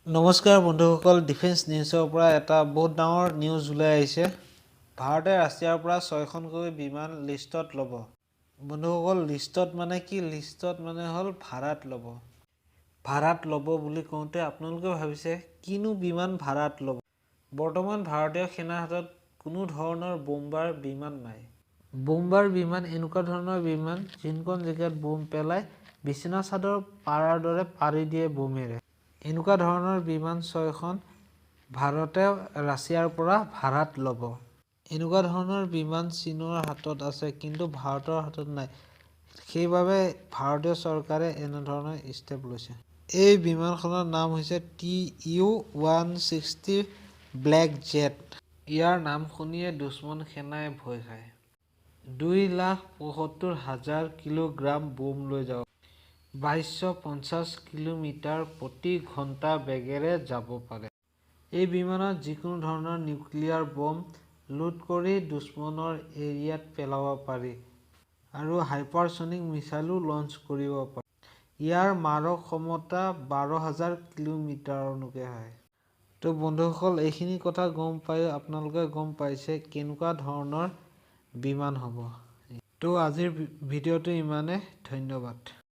নমস্কাৰ বন্ধুসকল, ডিফেন্স নিউজৰ পৰা এটা বহুত ডাঙৰ নিউজ ওলাই আহিছে। ভাৰতে ৰাছিয়াৰ পৰা ছয়খনকৈ বিমান লিজত ল'ব। বন্ধুসকল, লিজত মানে কি? লিজত মানে হ'ল ভাড়াত ল'ব। ভাড়াত ল'ব বুলি কওঁতে আপোনালোকে ভাবিছে, কিনো বিমান ভাড়াত ল'ব? বৰ্তমান ভাৰতীয় সেনাৰ হাতত কোনো ধৰণৰ বোম্বাৰ বিমান নাই। বোম্বাৰ বিমান এনেকুৱা ধৰণৰ বিমান, যোনখন জেগাত বোম পেলাই বিচনা চাদৰ পাৰাৰ দৰে পাৰি দিয়ে বোমেৰে। এনেকুৱা ধৰণৰ বিমান ছয়খন ভাৰতে ৰাছিয়াৰ পৰা ভাড়াত ল'ব। এনেকুৱা ধৰণৰ বিমান চীনৰ হাতত আছে, কিন্তু ভাৰতৰ হাতত নাই। সেইবাবে ভাৰতীয় চৰকাৰে এনেধৰণৰ ষ্টেপ লৈছে। এই বিমানখনৰ নাম হৈছে TU 160 black jet. ইয়াৰ নাম শুনিয়ে দুশ্মন সেনাই ভয় খায়। 2,75,000 কিলোগ্ৰাম বোম লৈ যাব, 2250 কিলোমিটাৰ প্ৰতি ঘণ্টা বেগেৰে যাব পাৰে। এই বিমানত যিকোনো ধৰণৰ নিউক্লিয়াৰ বম লোড কৰি দুশ্মনৰ এৰিয়াত পেলাব পাৰি আৰু হাইপাৰছনিক মিছাইলো লঞ্চ কৰিব পাৰি। ইয়াৰ মাৰক ক্ষমতা 12,000 কিলোমিটাৰলৈকে হয়। তো বন্ধুসকল, এইখিনি কথা গম পাই আপোনালোকে গম পাইছে কেনেকুৱা ধৰণৰ বিমান হ'ব। তো আজিৰ ভিডিঅ'টো ইমানে, ধন্যবাদ।